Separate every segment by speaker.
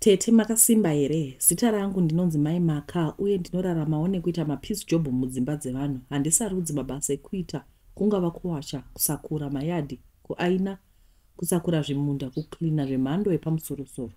Speaker 1: Tete makasimba here? Zita rangu ndinonzi Mai Maka uye ndinoraramawo nekuita mapiece job mudzimba dzevanhu. Handisarudzi mabasa ekuita kungava kuwacha, kusakura mayadhi, kuaina, kusakura zvimunda, kucleaner zvemhando yepamusorosoro.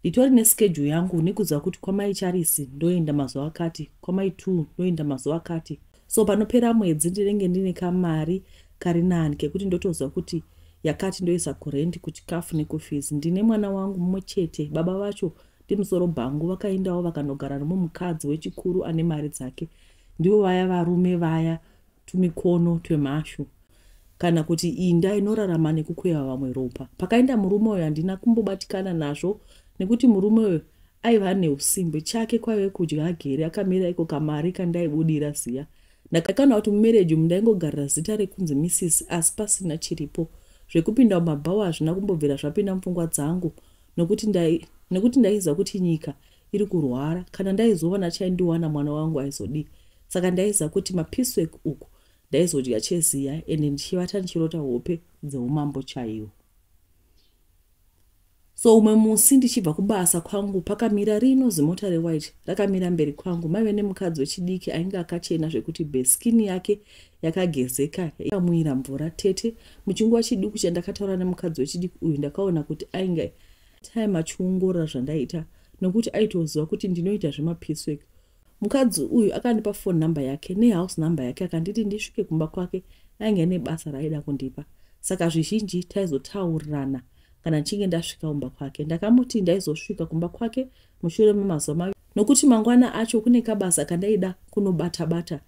Speaker 1: Nditori neschedule yangu nekuziva kuti kwamai Charisi ndoenda mazuva akati, kwamai 2 ndoenda mazuva akati. So panopera mwedzi ndinenge ndine kamari kari nani kekuti ndotoziva kuti yakati ndoisa kurendi, kuchikafu nekufees. Ndine mwana wangu mumwe chete, baba vacho ndimusoro bhangu vakaendawo vakanogara nomumukadzi wechikuru ane mari dzake. Ndivo vaya varume vaya tumikono twemhashu kana kuti inda inorarama nekukweva vamwe ropa. Pakaenda murume uyu handina kumbobatikana nazvo nekuti murume uyu aiva neusimbe. Chake kwaive kudya agere akamira iko kamari kandaibudira ziya. Ndakaona kuti mumarriage umu ndaingogarira zita rekunzi Mrs asi pasina chiripo. Zvekupinda mumabhawa hazvina kumbobvira zvapinda mupfungwa dzangu nokuti ndai nekuti ndaiziva kuti nyika iri kurwara. Kana ndaizowana chaindiwana mwana wangu aizodii. Saka ndaiziva kuti mapiecework uku ndaizodya cheziya ende ndichivata ndichirota hope dzeumambo chaiwo. So umwe musi ndichibva kubasa kwangu pakamira rino zimota rewhite rakamira mberi kwangu maive nemukadzi wechidiki ainge akachena zvekuti beskin yake yakagezeka yakamwira mvura. Tete, muchinguva chiduku chandakataura nemukadzi wechidiki uyu ndakaona kuti ainge time achiongorora zvandaita nokuti aitoziva kuti ndinoita zvemapiecework. Mukadzi uyu akandipa phone number yake nehouse number yake akanditi ndisvike kumba kwake ainge nebasa raaida kundipa. Saka zvizhinji taizotaurirana kana ndichinge ndasvika kumba kwake. Ndakamuti ndaizosvika kumba kwake mushure memazuva maviri nokuti mangwana acho kune kabasa kandaida kunobata-bata.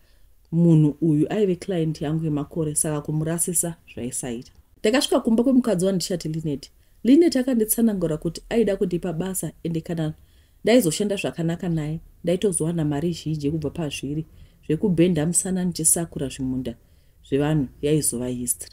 Speaker 1: Munhu uyu aive client yangu yemakore saka kumurasisa zvaisaita. Ndakasvika kumba kwemukadzi wandichati Linet. Linet akanditsanangura kuti aida kundipa basa ende kana ndaizoshanda zvakanaka naye ndaitozowana mari zhinji kubva pazviri zvekubhenda musana ndichisakura zvimunda zvevanhu yaizova history.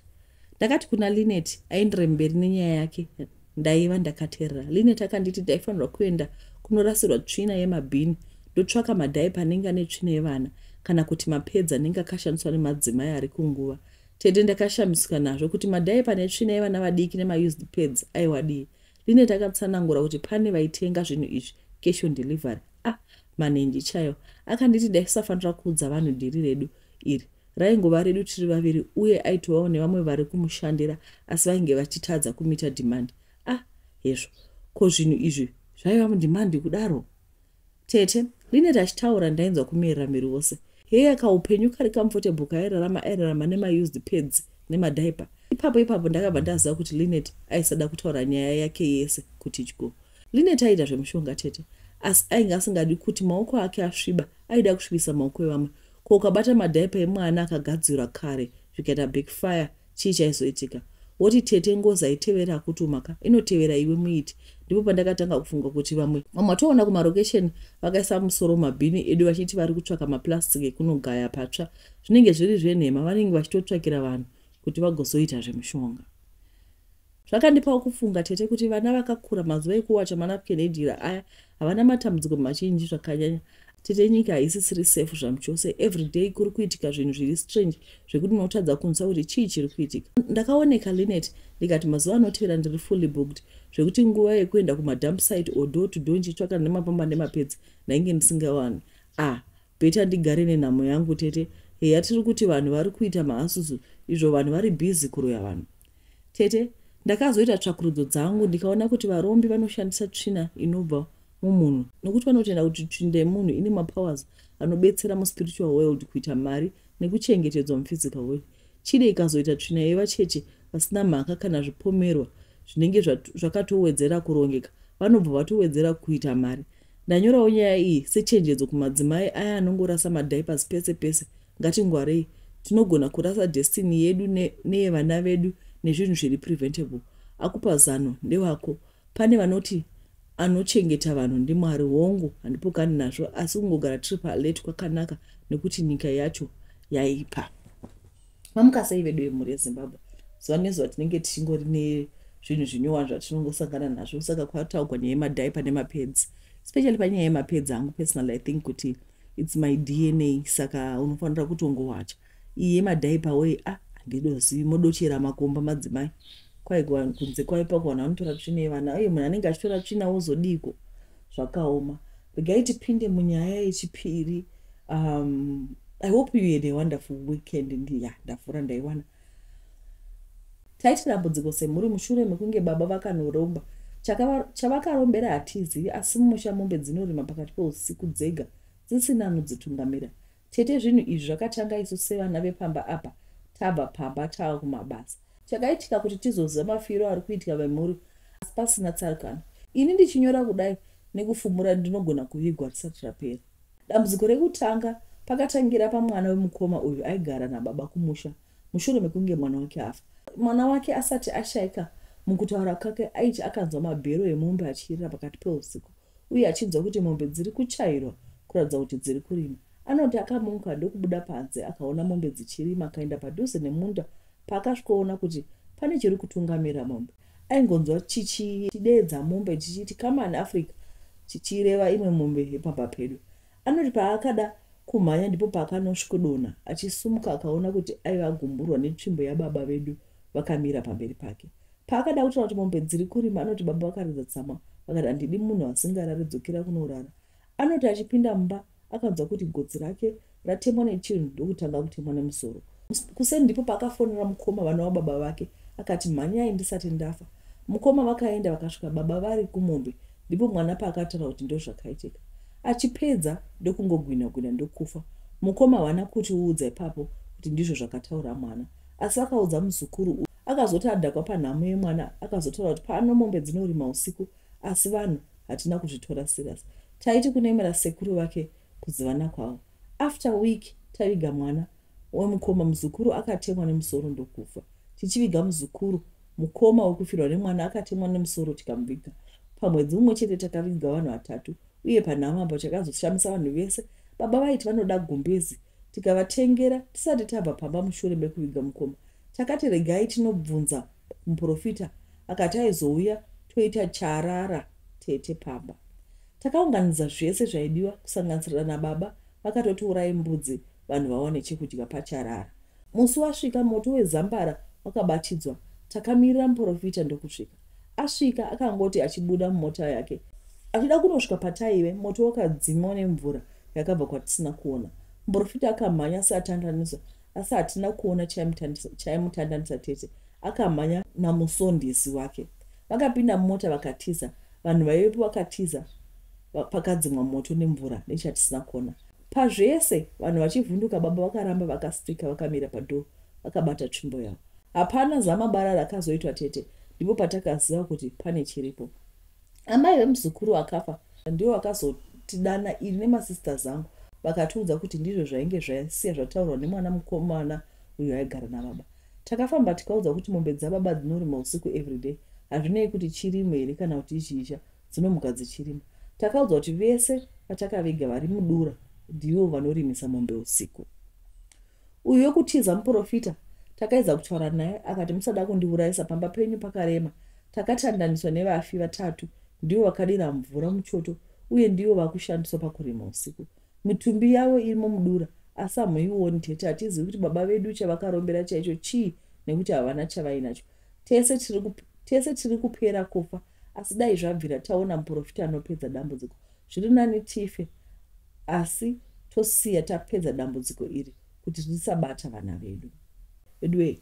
Speaker 1: Ndakati kuna Linet aendere mberi nenyaya yake ndaiva ndakateerera. Linet akanditi ndaifanirwa kuenda kunorasirwa tsvina yemabhini ndotsvaka madiaper anenge ane tsvina yevana kana kuti mapads anenge akashandiswa nemadzimai ari kunguva. Tete ndakashamisika nazvo kuti madiaper netsvina yevana vadiki nemaused pads aiwadii. Linet akatsanangura kuti pane vaitenga zvinhu izvi cash on delivery. Ah, manenji chaiwo. Akanditi ndaisafanira kuudza vanhu dhiri redu iri raingova redu tiri vaviri uye aitovawo nevamwe vari kumushandira asi vainge vachitadza kumeeta demand. Ah, hezvo, ko zvinhu izvi zvaiva mudemand kudaro? Tete, Linet achitaura ndainzwa kumerera miri wose. Heya kaupenyu kari comfortable kaairarama airarama nemaused pads nemadiaper. Ipapo ipapo ndakabva ndaziva kuti Linet aisada kutaura nyaya yake yese kuti dyo. Linet aiita zvemushonga tete asi ainge asingadi kuti maoko ake asviba aida kusvibisa maoko evamwe. Ko ukabata madiaper emwana akagadzirwa kare zvikaita backfire chii chaizoitika? Woti tete ngozi haiteveri akutumaka inotevera iwe muiti. Ndipo pandakatanga kufunga kuti vamwe vamwe vatoona kumarokesheni vakaisa musoro mumabhini edu vachiti vari kutsvaka maplastic ekunogaya patsva zvinenge zviri zvenhema vanenge vachitotsvakira vanhu kuti vagozoita zvemushonga. Zvakandipawo kufunga tete kuti vana vakakura mazuva ekuwacha manapkin ejira aya havana matambudziko mazhinji zvakanyanya. Tete nyika haisisiri safe zvamuchose everyday kuri kuitika zvinhu zviri strange zvekuti unotadza kunzwa kuti chii chiri kuitika. Ndakaoneka Linet ndikati mazuva anotevera ndiri fully booked zvekuti nguva yekuenda kumadump site or door to door ndichitsvakana nemapamba nemapads ndainge ndisingawani. Ah, better ndigare nenhamo yangu tete. Heya tiri kuti vanhu vari kuita maasusu izvo vanhu vari busy kuroya vanhu. Tete, ndakazoita tsvakurudzo dzangu ndikaona kuti varombi vanoshandisa tsvina inobva mumunhu nokuti vanotenda kuti tsvina yemunhu ine mapowers anobetsera muspiritual world kuita mari nekuchengetedzwa muphysical world. Chide ikazoita tsvina yevacheche vasina mhaka kana zvipomerwa zvinenge zvakatowedzera kurongeka vanobva vatowedzera kuita mari. Ndanyorawo nyaya iyi sechenjedzo kumadzimai aya anongorasa madiapers pese pese. Ngatingwarei, tinogona kurasa destiny yedu neyevana vedu nezvinhu zviri preventable. Akupa zano ndewako. Pane vanoti anochengeta vanhu ndiMwari hongu handipokani nazvo asi kungogara tiri paalert kwakanaka nekuti nyika yacho yaipa. Mamuka sei vedu vemhuri yeZimbabwe? Zuva nezuva tinenge tichingori nezvinhu zvinyowani zvatinongosangana nazvo saka kwataurwa nyaya yemadiaper nemapads especially panyaya yemapads hangu personally I think kuti it's my DNA saka unofanira kutongowacha. Iyi yemadiaper wei ah handidozivi modochera makomba madzimai. Kwai kunze kwaipa kuvanhu vanotora tsvina yevana uye munhu anenge achitora tsvina wozodiiko zvakaoma. Regai tipinde munyaya yechipiri. I hope you had a wonderful weekend. Ndiya ndavhura ndaiwana. Taita dambudziko semhuri mushure mekunge baba vakanoromba. Chavakarombera hatizivi asi mumusha mombe dzinorima pakati peusiku dzega dzisina anodzitungamira. Tete zvinhu izvi zvakatanga isu sevana vepamba apa tabva pamba tava kumabasa. Chakaitika kuti tizoziva mafiro ari kuitika vemhuri asi pasina tsarukano. Ini ndichinyora kudai nekufumura ndinogona kuvigwa risati rapera. Dambudziko rekutanga pakatangira pamwana wemukoma uyu aigara nababa kumusha mushure mekunge mwana wake afa. Mwana wake asati ashaika mukutaura kwake aiti akanzwa mabhero emombe achirira pakati peusiku uye achinzwa kuti mombe dziri kuchairwa kuratidza kuti dziri kurima. Anoti akamuka ndokubuda panze akaona mombe dzichirima akaenda padhuze nemunda paakasvikoona kuti pane chiri kutungamira mombe. Aingonzwa chichideedza mombe chichiti come on Africa chichireva imwe mombe yepamba pedu. Anoti paakada kumhanya ndipo paakanosvikodonha achisumuka akaona kuti aiva agumburwa netsvimbo yababa vedu vakamira pamberi pake. Paakada kutaura kuti mombe dziri kurima anoti baba vakaridza tsamwa vakati handidi munhu asingarari dzokera kunorara. Anoti achipinda mumba akanzwa kuti gotsi rake ratemwa nechinhu ndokutanga kutemwa nemusoro. Kuseni ndipo paakafonera mukoma vanova baba vake akati mhanyai ndisati ndafa. Mukoma vakaenda vakasvika baba vari kumombe ndipo mwana paakataura kuti ndozvakaitika. Achipedza ndokungogwina gwina ndokufa. Mukoma havana kutiudza ipapo kuti ndizvo zvakataura mwana asi vakaudza muzukuru uyu. Akazoti adhakwa panhamo yemwana akazotaura kuti pano mombe dzinorima usiku asi vanhu hatina kuzvitora serious. Taiti kunemera sekuru vake kuzivana kwavo. After week taviga mwana wemukoma muzukuru akatemwa nemusoro ndokufa. Tichiviga muzukuru mukoma wekufirwa nemwana akatemwa nemusoro tikamuviga. Pamwedzi mumwe chete takaviga vanhu vatatu uye panhamo apo chakazoshamisa vanhu vese baba vaiti vanoda gumbezi tikavatengera tisati tabva pamba mushure mekuviga mukoma. Takati regai tinobvunza muprofita akati aizouya toita charara tete pamba. Takaunganidza zvese zvaidiwa kusanganisira nababa vakatotiurai mbudzi vanhu vawane chekudya pacharara. Musi wasvika moto wezambara wakabatidzwa takamirira muprofita ndokusvika. Asvika akangoti achibuda mumota yake achida kunosvika pataive moto wakadzimwa nemvura yakabva kwatisina kuona. Muprofita akamhanya seatandaniswa asi hatina kuona chaimutandanisa tete. Akamhanya namusondisi wake. Vakapinda mumota vakatiza. Vanhu vaivepo vakatiza pakadzimwa moto nemvura nechatisina kuona. Pazvese vanhu vachivhunduka baba vakaramba vakastika vakamira padhoo vakabata tsvimbo yavo. Hapana zamabara rakazoitwa tete ndipo patakaziva kuti pane chiripo. Amai vemuzukuru akafa ndivo vakazotidana ini nemasisters angu vakatiudza kuti ndizvo zvainge zvasiya zvataurwa nemwana mukomana uyo aigara nababa. Takafamba tikaudza kuti mombe dzababa dzinorima usiku everyday hazvinei kuti chirimo here kana kuti izhizha dzinomuka dzichirima. Takaudzwa kuti vese vatakaviga vari mudura ndivo vanorimisa mombe usiku. Uyu wekutiza muprofita takaedza kutaura naye akati musada kundiurayisa pamba penyu pakarema. Takatandaniswa nevafi vatatu ndivo vakadira mvura muchoto uye ndivo vakushandiswa pakurima usiku. Mitumbi yavo irimo mudura asi hamuioni tete hatizivi kuti baba vedu chavakarombera chaicho chii nekuti havana chavainacho. Tese tiri kupera kufa asi dai zvabvira taona muprofita anopedza dambudziko. Zviri nani tife asi tosiya tapedza dambudziko iri kuti risabata vana vedu. Veduwe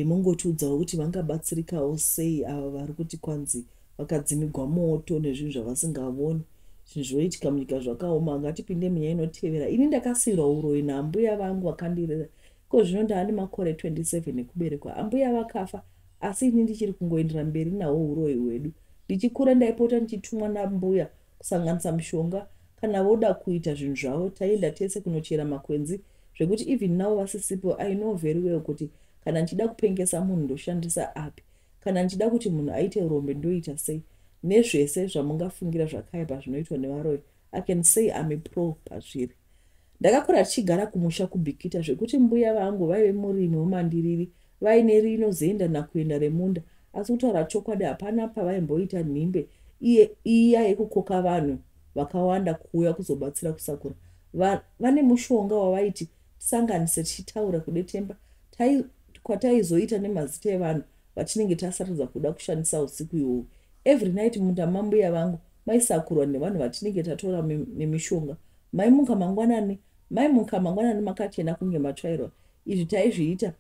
Speaker 1: mongotiudzawo kuti vangabatsirikawo sei ava vari kuti kwanzi vakadzimigwa moto nezvinhu zvavasingavoni. Zvinhu zvoitika munyika zvakaoma. Ngatipinde munyaya inotevera. Ini ndakasiyirwa uroyi naambuya vangu vakandirera. Iko zvino ndaane makore 27 ekuberekwa. Ambuya vakafa asi ini ndichiri kungoendera mberi nahwo uroyi hwedu. Ndichikura ndaipota ndichitumwa nambuya kusanganisa mishonga kana voda kuita zvinhu zvavo taienda tese kunochera makwenzi zvekuti even navo vasisipo I know very well kuti kana ndichida kupengesa munhu ndoshandisa api kana ndichida kuti munhu aite rombe ndoita sei nezvese zvamungafungira zvakaipa zvinoitwa nevaroyi I can say I'm a pro pazviri. Ndakakura tichigara kumusha kuBikita zvekuti mbuya vangu vaive murimi wemandiriri vaine rino zenda nakuenda remunda asi kutaura chokwadi hapana pavaimboita nhimbe iya yekukoka vanhu vakawanda kuuya kuzobatsira kusakura. Vane mushonga wavaiti tisanganise tichitaura kudetemba kwataizoita nemazita evanhu vatinenge tasarudza kuda kushandisa usiku ihwohwo. Every night munda mambuya vangu maisakurwa nevanhu vatinenge tatora nemishonga. Maimuka mangwanani, maimuka mangwanani makachena kunge matsvairwa. Izvi taizviita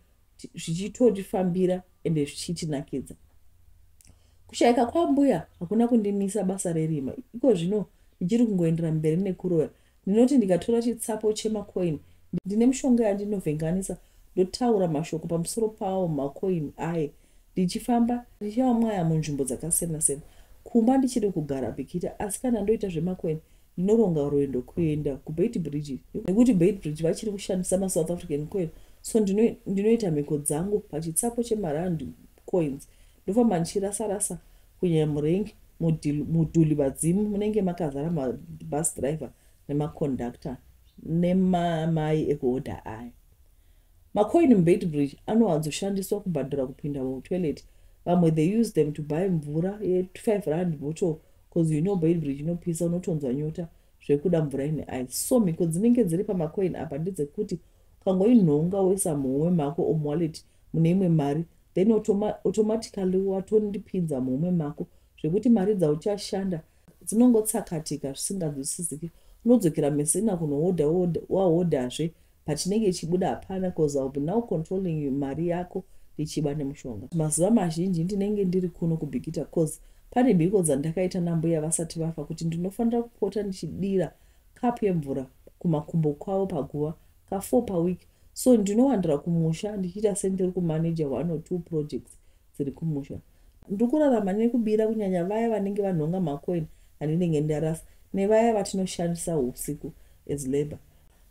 Speaker 1: zvichitotifambira ende zvichitinakidza. Kushayika kwambuya hakuna kundimisa basa rerima. Iko zvino ndichiri kungoendera mberi nekuroya. Ndinoti ndikatora chitsapo chemakoini, ndine mishonga yandinovhenganisa, ndotaura mashoko pamusoro pawo makoini aye, ndichifamba ndichiamwaya munzvimbo dzakasiyana-siyana. Kumba ndichiri kugara Bikita, asi kana ndoita zvemakoini ndinoronga rwendo kuenda kuBeitbridge nekuti Beitbridge vachiri kushandisa maSouth African coin, so ndinoita mhiko dzangu pachitsapo chemarand coins, ndofamba ndichirasa-rasa, kunyanya murengi mudhuli vadzimu munenge makazara mabus driver nemaconductor nemamai ekuhodha aya. Makoini muBeitbridge anowanzoshandiswa kubhadhara kupinda mutoilet. Vamwe they use them to buy mvura ye5 rand bottle, 'cause you know Beitbridge inopisa, unotonzwa nyota zvekuda mvura ine ice. So mhiko dzinenge dziri pamakoini apa ndedzekuti ukangoinhonga woisa muhomwe mako omuwallet mune imwe mari, then automatically watondipinza muhomwe mako, zvekuti mari dzauchashanda dzinongotsakatika zvisinganzwisisiki. Unodzokera Mesina kunohodha, wahodhazve pachinenge chibuda hapana, 'cause I'll be now controlling mari yako ndichiba nemushonga. Mazuva mazhinji ndinenge ndiri kuno kuBikita, 'cause pane mhiko dzandakaita nambuya vasati vafa kuti ndinofanira kupota ndichidira kapu yemvura kumakumbo kwavo paguva ka4 paweek. So ndinowandira kumusha ndichiita sendiri kumanager one or two projects dziri kumusha. Ndiri kurarama nekubira, kunyanya vaya vanenge vanhonga makoini andinenge ndarasa nevaya vatinoshandisa usiku as labor.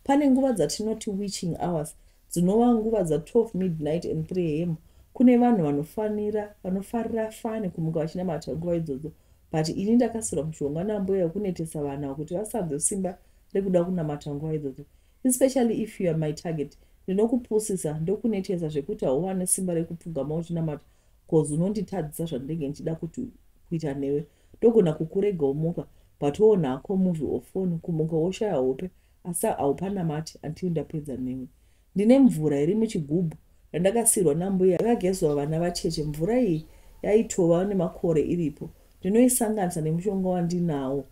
Speaker 1: Pane nguva dzatinoti witching hours, dzinova nguva dza12 midnight and 3 a.m. Kune vanhu vanofanira vanofarira fani kumuka vachinamata nguva idzodzo, but ini ndakasirwa mushonga nambuya wekunetesa vanhu ava kuti vasanzwe simba rekuda kunamata nguva idzodzo. Especially if you are my target, ndinokupusisa ndokunetesa zvekuti hauwane simba rekupfugama uchinamata, 'cause unonditadzisa zvandinenge ndichida kuti kuita newe. Ndogona kukurega umuka, but woona hako movie or phone, kumuka woshaya hope, asi haupanamati until ndapedza newe. Ndine mvura iri muchigubhu yandakasiyirwa nambuya yakagezwa vana vacheche. Mvura iyi yaitova nemakore iripo. Ndinoisanganisa nemushonga wandinawo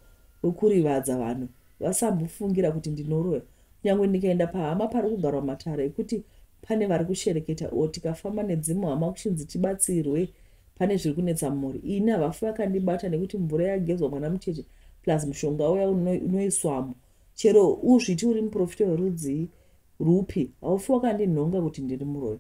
Speaker 1: wekurivadza vanhu vasambofungira kuti ndinoroya. Kunyange ndikaenda pahama pari kugarwa matare ekuti pane vari kushereketa, o tikafamba nedzimwe hama kuchinzi tibatsirwe pane zviri kunetsa mumhuri, ini havafi vakandibata nekuti mvura yagezwa mwana mucheche plus mushonga uya unoiswamo. Chero uzviti uri muprofita werudzii rupi, haufi wakandinhonga kuti ndiri muroyi.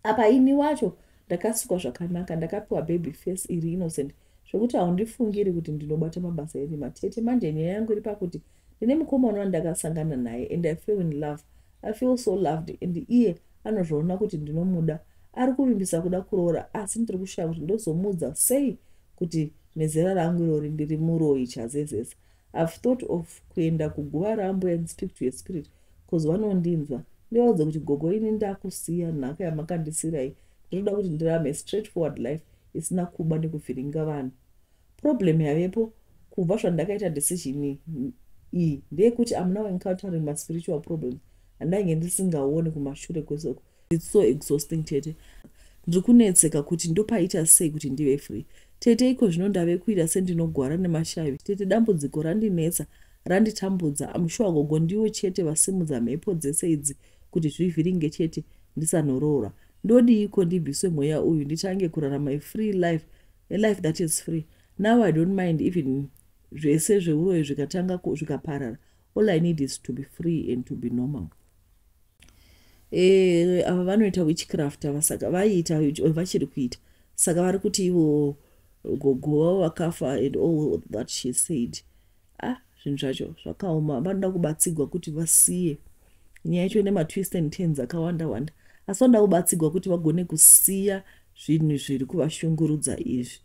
Speaker 1: Apa ini wacho ndakasukwa zvakanaka, ndakapiwa baby face iri innocent zvekuti haundifungiri kuti ndinobata mabasa erima. Tete, manje nyaya yangu iri pakuti ndine mukomana wandakasangana naye and I feel in love. I feel so loved and iye anozvoona kuti ndinomuda. Ari kuvimbisa kuda kuroora, asi ndiri kushaya kuti ndozomuudza sei kuti nezera rangu irori ndiri muroyi chazezesa. I've thought of kuenda kuguva rambuya and speak to a spirit, 'cause vanondinzwa. Ndivaudze kuti, "Gogo, ini ndakusiya nhaka yamakandisirai. Ndinoda kuti ndirarame straight forward life isina kuba nekuvhiringa vanhu." Problem yavepo kubva zvandakaita decision iyi ndeyekuti am now encountering maspiritual problems andainge ndisingaoni kumashure kwesoko. It's so exhausting, tete. Ndiri kunetseka kuti ndopaita sei kuti ndive free. Tete, iko zvino ndave kuita sendinogwara nemashavi. Tete, dambudziko randinetsa, randitambudza. Am sure gogo ndiwo chete vasimudza mhepo dzese idzi kuti zvivhiringe chete ndisanoroora. Ndodiiko ndibviswe mweya uyu, nditange kurarama a free life, a life that is free? Now I don't mind even zvese zveuroyi zvikatanga zvikaparara. All I need is to be free and to be normal. Ava vanoita witchcraft ava, saka vaiita, vachiri kuita. Saka vari kuti ivo gogo vavo vakafa and all that she said. Ah, zvinhu zvacho zvakaoma. Vanoda kubatsigwa kuti vasiye nyaya yacho nematwist and turns akawanda wanda, asi vanoda kubatsigwa kuti vagone kusiya zvinhu zviri kuvashungurudza izvi.